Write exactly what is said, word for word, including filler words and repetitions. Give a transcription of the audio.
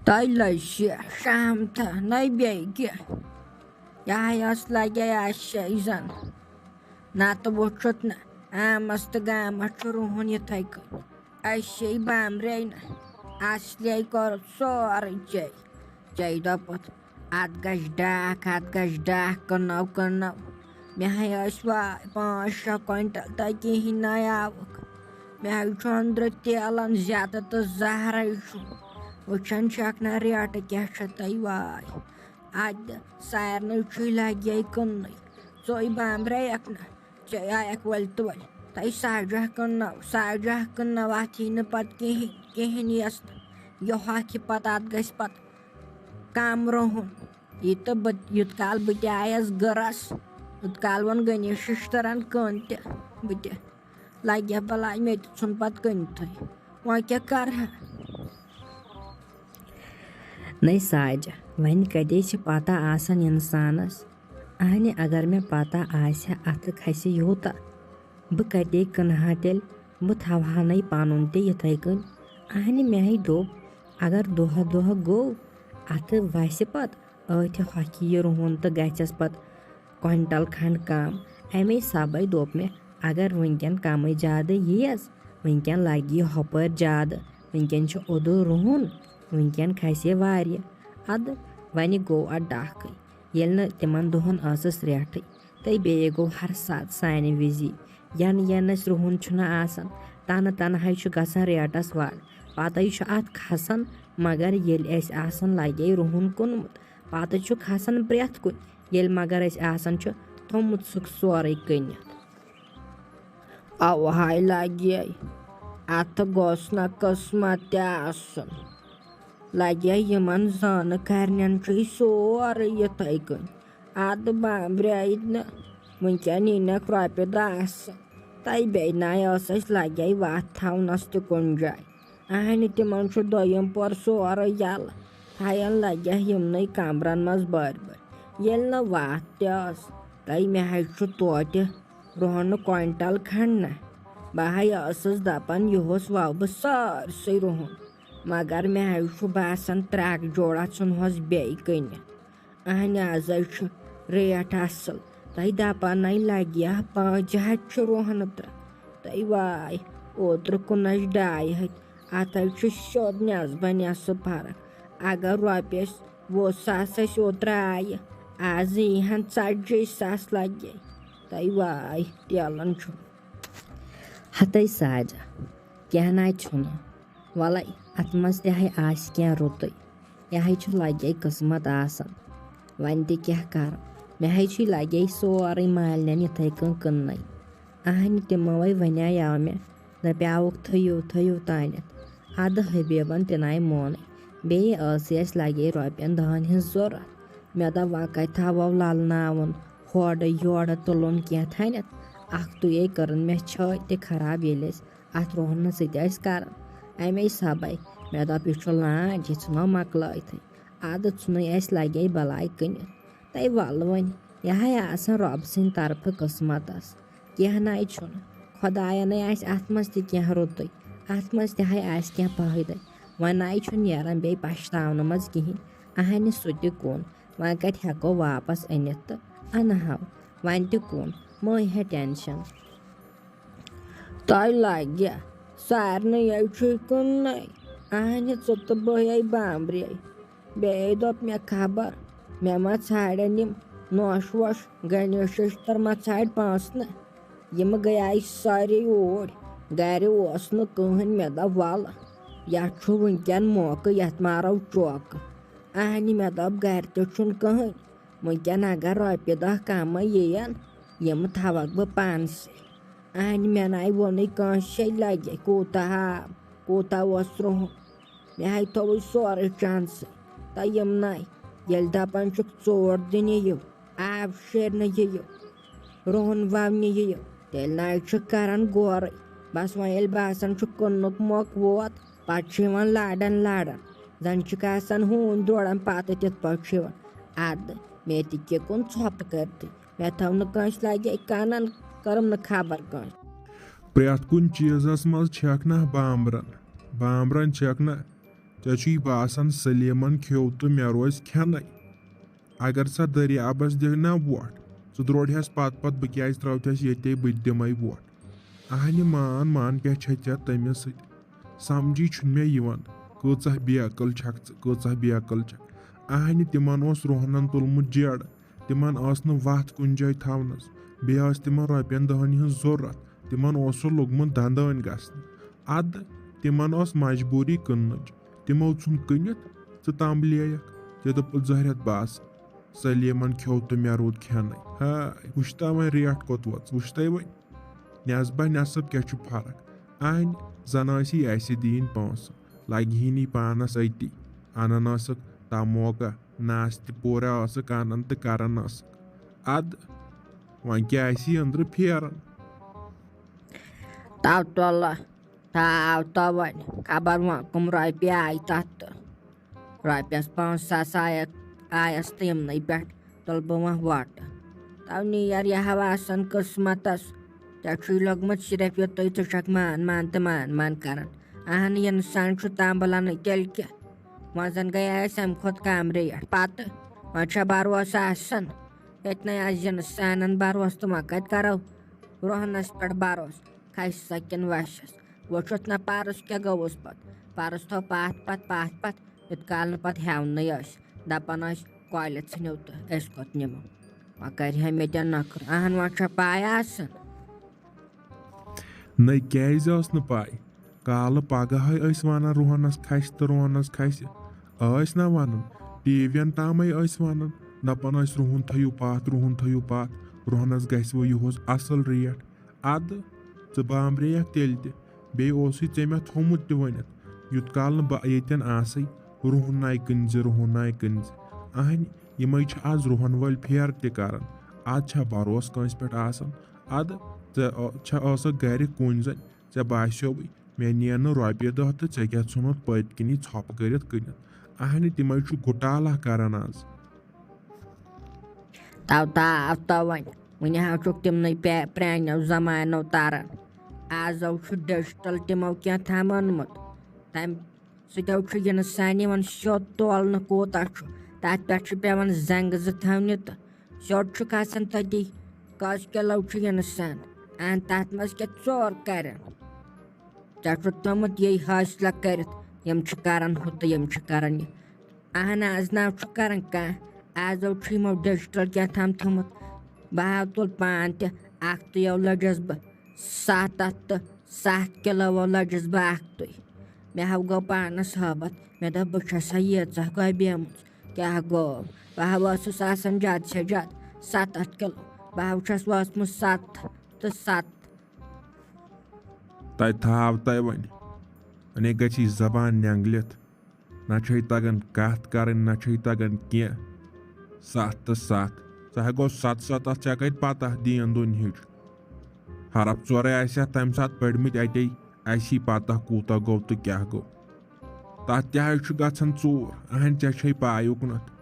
تۄہہِ لٔج یہِ شہمتہ نَے بیٚیہِ کہِ؟ یہِ ہا ٲس لَگے اَسہِ زَن۔ نَتہٕ وُچھُتھ نہٕ، آمَس تہٕ گامَس چھُ رُہُن یِتھَے کٔنۍ۔ أسۍ چھِ بامبرے نہٕ، اَصلے کوٚر سورُے ژےٚ۔ ژےٚ دوٚپُتھ، اَتھ گژھِ ڈاکھ، اَتھ گژھِ ڈاکھ، کٕنو، کٕنو۔ مےٚ ہَے ٲسۍ واے پانٛژھ شےٚ کوینٹل تہٕ کِہیٖنۍ نَے آوُکھ۔ مےٚ ہَے چھُ أنٛدرٕ تیلَن زیادٕ تہٕ زہرَے چھُ۔ وٕچھان چھَکھ نہ ریٹہٕ کیٛاہ چھِ تہٕ واے۔ اَتہِ سارنٕے چھُے لَگہِ کٕننُے۔ ژٕے بامبریٚیَکھ نہ، ژےٚ آیَکھ ؤلۍ تہٕ ؤلۍ۔ تَے ساجہ کٕننو، ساجہ کٕننو، اَتھ یی نہٕ پَتہٕ کِہیٖنۍ، کِہیٖنۍ یِیَس نہٕ۔ یہِ ہۄکھِ پَتہٕ، اَتھ گژھِ پَتہٕ کَم رُہُن۔ یہِ تہٕ بہٕ، یوٗت کال بہٕ تہِ آیَس گٔرَس، یوٗت کال ووٚن غنی شِشتٕرَن کٕن تہِ بہٕ تہِ۔ لَگہِ ہا بَلاے، مےٚ تہِ ژھُن پَتہٕ کٕنتھٕے۔ وۄنۍ کیٛاہ کَرٕ ہا؟ نَے ساجہ، وۄنۍ کَتہِ چھِ پَتہ آسان اِنسانَس؟ اَہنہِ، اگر مےٚ پَتہ آسہِ ہا اَتھٕ کھسہِ یوٗتاہ، بہٕ کَتے کٕنہٕ ہا تیٚلہِ؟ بہٕ تھاوہا نَے پَنُن تہِ یِتھَے کٔنۍ۔ اَہنہِ، مےٚ ہے دوٚپ، اگر دۄہ دۄہ گوٚو، اَتھٕ وَسہِ پَتہٕ، أتھِ ہۄکھِ یہِ رُہُن تہٕ گژھٮ۪س پَتہٕ کوینٹل کھنٛڈ کَم۔ اَمے سببے دوٚپ مےٚ، اگر وٕنکٮ۪ن کَمٕے زیادٕ یِیَس، وٕنکٮ۪ن لَگہِ یہِ ہۄپٲرۍ زیادٕ، وٕنکٮ۪ن چھُ اوٚدُر رُہُن، وٕنکٮ۪ن کھسہِ واریاہ۔ اَدٕ وۄنۍ گوٚو اَتھ ڈاکھٕے، ییٚلہِ نہٕ تِمَن دۄہَن ٲسٕس ریٹھٕے۔ تہٕ بیٚیہِ گوٚو ہر ساتہٕ سانہِ وِزِ ین ین اَسہِ رُہُن چھُنہٕ آسان، تَنہٕ تَنہٕ ہَے چھُ گژھان ریٹَس وَڑ۔ پَتَے چھُ اَتھ کھسان، مگر ییٚلہِ اَسہِ آسان لَگے رُہُن کُنمُت، پَتہٕ چھُ کھسان پرٛٮ۪تھ کُنہِ، ییٚلہِ مگر اَسہِ آسان چھُ تھوٚمُت سُہ سورُے کٕنِتھ۔ اَوٕ ہَے لَگے، اَتھ گوٚژھ نہ قٕسمت تہِ آسُن۔ لَگے یِمَن زانہٕ کَرنٮ۪ن چھُے سورُے یِتھَے کٔنۍ۔ اَدٕ بامبرے نہٕ، وٕنکٮ۪ن یِنَکھ رۄپیہِ دَہ آسہٕ۔ تَے بیٚیہِ نَے ٲس اَسہِ لَگے وَتھ تھاونَس تہِ کُنہِ جایہِ۔ اَہنہِ تِمَن چھُ دوٚیِم پور سورُے یَلہٕ۔ تھایَن لَگہِ ہا یِمنٕے کَمرَن منٛز بٔرۍ بٔرۍ۔ ییٚلہِ نہٕ وَتھ تہِ ٲس، تَے مےٚ حظ چھُ توتہِ رُہنہٕ کوینٹل کھنٛڈ نہ۔ بہٕ ہَے ٲسٕس دَپان، یِہُس وَوٕ بہٕ سٲرسٕے رُہُن۔ مگر مےٚ حظ چھُ باسان، ترٛکھ جوڑا ژھٕنہوس بیٚیہِ کٕنِتھ۔ اہنہِ، آز حظ چھُ ریٹ اصل۔ تۄہہِ دپان ہے لگہِ ہا پانٛژھ ہتھ چھُ روہنہٕ تہٕ تۄہہِ واے، اوترٕ کُن اَسہِ ڈاے ہتھ۔ اتھ حظ چھُ سیوٚد نٮ۪صبہ نٮ۪صٕب فرق۔ اگر رۄپیس وُہ ساس اَسہِ اوترٕ آیہِ، آز یی ہن ژتجی ساس لگہِ۔ تۄہہِ واے، تیلن چھُ۔ ہتے ساجہ، کینٛہہ نہ چھُنہٕ۔ وَلَے، اَتھ منٛز تہِ ہے آسہِ کینٛہہ رُتُے۔ یہِ ہے چھُ لگے قٕسمت آسان۔ وۄنۍ تہِ کیٛاہ کَرٕ؟ مےٚ ہے چھُے لگے سورُے مالِنٮ۪ن یِتھَے کٔنۍ کٕننَے۔ اَہنہِ، تِمو ہے وَنیٛاو مےٚ، دَپیٛاوُکھ، تھٲیِو، تھٲیِو تانٮ۪تھ۔ اَدٕ حبیٖبَن تہِ نَے مونُے۔ بیٚیہِ ٲسٕے اَسہِ لگے رۄپیَن دَہَن ہِنٛز ضوٚرَتھ۔ مےٚ دوٚپ، وۄنۍ کَتہِ تھاوَو لَلناوُن، ہورٕ یورٕ تُلُن کینٛہہ تھانٮ۪تھ۔ اَکھ تُے کٔرٕن مےٚ چھٲتۍ تہِ خراب، ییٚلہِ أسۍ اَتھ روہنہٕ سۭتۍ ٲسۍ کران۔ اَمے سببے مےٚ دوٚپ، یہِ چھُ لانٛج، یہِ ژھٕنو مۄکلٲیتھٕے۔ اَدٕ ژھٕنُے اَسہِ لگے بلاے کٕنِتھ۔ تَے وَلہٕ وۄنۍ، یہِ ہاے آسان رۄب سٕنٛدِ طرفہٕ قٕسمتس۔ کینٛہہ نَے چھُنہٕ۔ خۄدایَنَے آسہِ اَتھ منٛز تہِ کینٛہہ رُتُے۔ اَتھ منٛز تہِ ہاے آسہِ کینٛہہ فٲیدَے۔ وۄنۍ نَے چھُ نیران بیٚیہِ پَشتاونہٕ منٛز کِہیٖنۍ۔ اَہَنہِ سُہ تہِ کُن۔ وۄنۍ کَتہِ ہٮ۪کو واپس أنِتھ تہٕ اَنہٕ ہاو۔ وۄنۍ تہِ کُن۔ مہٕ ہے ٹینشن۔ تۄہہِ لگہِ سارنٕے ہے چھُے کٕننَے۔ اہنہِ، ژٕ تہٕ بہٕ ہے بامبرے۔ بیٚیہِ دوٚپ مےٚ، خبر مےٚ ما ژھانڈن یِم نوش ووش، گنیش ششتر ما ژھانڈ پانٛژھ نہٕ۔ یِم گٔیے سٲری اوٗرۍ۔ گرِ اوس نہٕ کٕہٕنۍ۔ مےٚ دوٚپ، وَلہٕ، یَتھ چھُ وٕنکٮ۪ن موقعہٕ، یَتھ مارو چوکہٕ۔ اہنہِ، مےٚ دوٚپ، گرِ تہِ چھُنہٕ کٕہٕنۍ۔ وٕنکٮ۪ن اگر رۄپیہِ دَہ کَمٕے یِیَن، یِم تھاوَکھ بہٕ پانسٕے۔ اہنہِ، مےٚ نَے ووٚنُے کٲنٛسے، لَگہِ کوٗتاہ آب، کوٗتاہ اوس رُہُن۔ مےٚ ہَے تھوٚوُے سورُے چانسٕے۔ تہٕ یِم نَے، ییٚلہِ دَپان چھُکھ، ژوٹ دِنہِ یِیِو، آب شیرنہِ یِیِو، رُہُن وَونہِ یِیِو، تیٚلہِ نَے چھُ کَران گورٕے۔ بَس وۄنۍ ییٚلہِ باسان چھُ، کٕننُک موقعہٕ ووت، پَتہٕ چھُ یِوان لَڑان لَڑان۔ زَن چھُکھ آسان ہوٗنۍ دوران، پَتہٕ تِتھ پٲٹھۍ چھُ یِوان۔ اَدٕ مےٚ تہِ کیٛاہ کُن ژھۄپہٕ کٔرتھٕے، مےٚ تھٲو نہٕ کٲنٛسہِ لَگے کَنَن، کٔرٕم نہٕ خبر کٲنٛسہِ۔ پرٛٮ۪تھ کُنہِ چیٖزَس منٛز چھَکھ نہ بامبرَن، بامبرَن چھَکھ نہ ژےٚ چھُے باسان سلیمن کھیوٚو تہٕ مےٚ روزِ کھٮ۪نَے؟ اگر سا دٔریابس دِکھ نا وۄٹھ، ژٕ درٛوڑہس پتہٕ پتہٕ، بہٕ کیازِ ترٛاوتھس ییٚتے، بہٕ تہِ دِمے وۄٹھ۔ اہنہِ مان، مان کیٛاہ چھے ژےٚ تٔمِس سۭتۍ؟ سمجھی چھُنہٕ مےٚ یِوان، کۭژاہ بے عقل چھکھ ژٕ، کۭژاہ بے عقل چھکھ۔ اہنہِ تِمن اوس روہنن تُلمُت جیڑ، تِمن ٲس نہٕ وتھ کُنہِ جایہِ تھاونس، بیٚیہِ ٲس تِمن رۄپین دہن ہٕنٛز ضروٗرت، تِمن اوس سُہ لوٚگمُت دندٲنۍ گژھنہِ۔ ادٕ تِمن ٲس مجبوٗری کٕننٕچ، تِمو ژھُن کٕنِتھ ژٕ تمبلییکھ۔ ژےٚ دوٚپ زہرٮ۪تھ بس، سلیمن کھیوٚو تہٕ مےٚ روٗد کھٮ۪نٕے۔ ہاے، وٕچھتا وۄنۍ ریٹ کوٚت وٲژ، وٕچھتَے وۄنۍ؟ نٮ۪صبہ نٮ۪صٕب کیٛاہ چھُ فرق؟ اہنہِ زن ٲسی اسہِ دِنۍ پونٛسہٕ، لگہِ ہی نہٕ پانس أتی۔ انان ٲسٕکھ تموکہ، ناستہِ پورہ ٲسٕکھ انان تہٕ کران ٲسٕکھ۔ ادٕ وۄنۍ کیٛاہ آسی أنٛدرٕ پھیران؟ تَو تُلہٕ، تھاو تو وۄنۍ، خبر وۄنۍ کٕم رۄپیہِ آیہِ تَتھ تہٕ۔ رۄپیَس پانٛژھ ساس آیَکھ، آیَس تہٕ یِمنٕے پٮ۪ٹھ تُلہٕ بہٕ وۄنۍ وۄٹہٕ۔ تَو نیر یہِ ہوا آسان قٕسمَتَس، ژےٚ چھُے لوٚگمُت صرف یُتُے، ژٕ چھَکھ مان مان تہٕ مان مان کَران۔ اَہَن، یہِ اِنسان چھُ تامبَلَنٕے تیٚلہِ کیٛاہ؟ وۄنۍ زَن گٔیے اَسہِ اَمہِ کھۄتہٕ کَم ریٹ۔ پَتہٕ وۄنۍ چھا بَروسہٕ آسان؟ ییٚتہِ نَے اَسہِ زِنہٕ سانَن بَروسہٕ تہٕ وۄنۍ کَتہِ کَرو رۄہنَس پٮ۪ٹھ بَروسہٕ؟ کھسہِ سۄ کِنہٕ وَسٮ۪س؟ وۄنۍ چھُس نہ پَرُس کیٛاہ گوٚوُس پَتہٕ۔ پَرُس تھوٚو پَتھ پَتھ، پَتھ پَتھ، یوٚت کال نہٕ پَتہٕ ہٮ۪ونٕے ٲسۍ۔ دَپان ٲسۍ، "کۄلہِ ژھٕنِو تہٕ أسۍ کوٚت نِمو؟" وۄنۍ کَرِ ہا مےٚ تہِ نَکھٕ۔ اَہَن، وۄنۍ چھا پَے آسان؟ نَے، کیٛازِ ٲس نہٕ پَے؟ کالہٕ پَگہٕے ٲسۍ وَنان، "رُہَنَس کھسہِ تہٕ رُہَنَس کھسہِ۔" ٲسۍ نہ وَنان، ٹی وی یَن تامَے ٲسۍ وَنان، دَپان ٲسۍ، "رُہَن تھٲیِو پَتھ، رُہَن تھٲیِو پَتھ، رُہَنَس گژھِ وۄنۍ یِہُس اَصٕل ریٹ۔" اَدٕ ژٕ بامبرییَکھ تیٚلہِ تہِ، بیٚیہِ اوسُے ژےٚ مےٚ تھوٚمُت تہِ ؤنِتھ، یُت کال نہٕ بہٕ ییٚتٮ۪ن آسَے، رُہَن نَے کٕنزِ، رُہَن نَے کٕنزِ۔ اَہَنہِ، یِمَے چھِ آز رُہَن وٲلۍ پھیرٕ تہِ کَران۔ اَز چھا بَروسہٕ کٲنٛسہِ پٮ۪ٹھ آسان؟ اَدٕ ژےٚ ٲ-، چھا ٲسَکھ گَرِ کُنۍ زَنہِ، ژےٚ باسیووُے، مےٚ نِیَن نہٕ رۄپیہِ دَہ تہٕ ژےٚ کیٛاہ ژھُنُتھ پٔتۍ کِنی ژھۄپہٕ کٔرِتھ کٕنِتھ؟ اَہَنہِ، تِمَے چھُ گُٹالہ کَران آز۔ تَو تاو تو وۄنۍ، وٕنہِ حظ چھُکھ تِمنٕے پے-، پرٛانیو زمانو تَران۔ آز حظ چھُ ڈِجٹَل تِمو کینٛہہ تام اوٚنمُت، تَمہِ سۭتۍ حظ چھُ اِنسان یِوان سیوٚد تولنہٕ کوٗتاہ چھُ، تَتھ پٮ۪ٹھ چھُ پٮ۪وان زنٛگہٕ زٕ تھاونہِ تہٕ سیوٚد چھُ کھسان تٔتی۔ کٔژ کِلوٗ چھُ اِنسان؟ اَہَن، تَتھ منٛز کیٛاہ ژور کَرن؟ ژےٚ چھُتھ تھوٚمُت یہِ حٲصلہ کٔرِتھ، یِم چھِ کَران ہُہ تہٕ یِم چھِ کَران یہِ۔ اہن، از نہ چھُ کران کانٛہہ، از چھُ یِمو ڈیجیٹل کیٛاہ تام تھوٚمُت۔ بہٕ ہاو تُل پان تہِ، اکھ تُیو لٔجس بہٕ ستھ ہتھ تہٕ ستھ کِلوو لٔجس بہٕ اکھ تُے۔ مےٚ ہاو گوٚو پانس ہٲبتھ، مےٚ دوٚپ، بہٕ چھسا ییٖژاہ گۄبیمٕژ، کیٛاہ گوٚو؟ بہٕ ہاو ٲسٕس آسان زیادٕ سے زیادٕ ستھ ہتھ کِلو، بہٕ ہاو چھس وٲژمٕژ ستھ ہتھ تہٕ ستھ۔ تَتہِ تھاو تۄہہِ وۄنۍ، وۄنۍ گژھِ یہِ زبان نینگلِتھ۔ نہ چھے تگان کتھ کرٕنۍ، نہ چھے تگان کینٛہہ۔ ستھ تہٕ ستھ، ژےٚ ہا گوٚو ستھ ستھ، اتھ ژےٚ کتہِ پتہ دین دُنہِچ؟ حرف ژورے آسہِ اتھ تمہِ ساتہٕ پٔرمٕتۍ اتے، اسی پتہ کوٗتاہ گوٚو تہٕ کیٛاہ گوٚو۔ تتھ تہِ حظ چھُ گژھان ژوٗر، اہن ژےٚ چھے پاے اُکنتھ۔